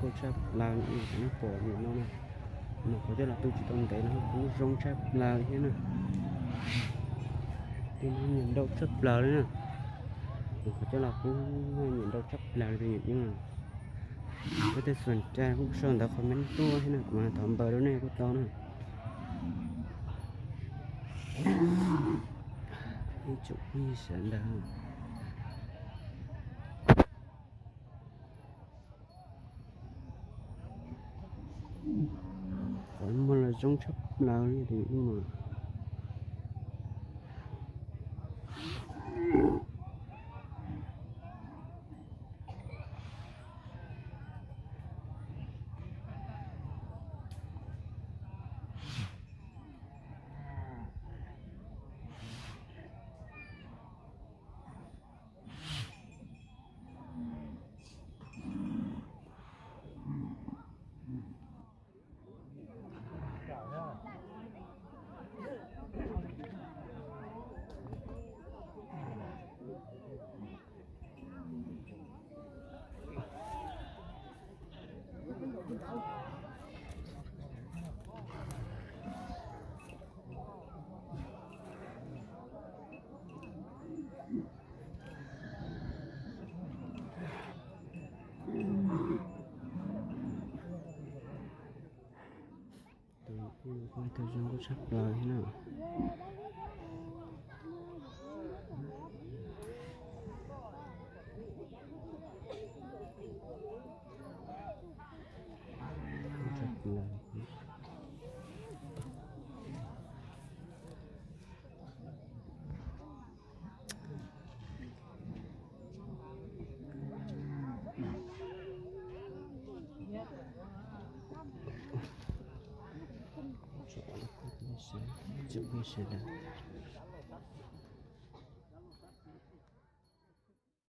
Ntau tshaj plaws, nej pom nim no na, mus qhov coj los pw tsis tau ntev no kuj zoo tshaj plaws thiab na. Tus no nyiam ntau tshaj plaws li na. Mus qhov coj los kuj nyiam ntau tshaj plaws li tus nyiam yeeb. Koj tej xom cai kuj sau ntawv comment tuaj thiab na, kuv mam thov npawb rau nej kuj tau na. Ib tsoom phooj ywg sawv daws, qhov muag los zoo tshaj plaws li tus nyiam yeeb. Tus no kuj tau zoo nkauj tshaj plaws thiab na. Tsoom phooj ywg sawv daws,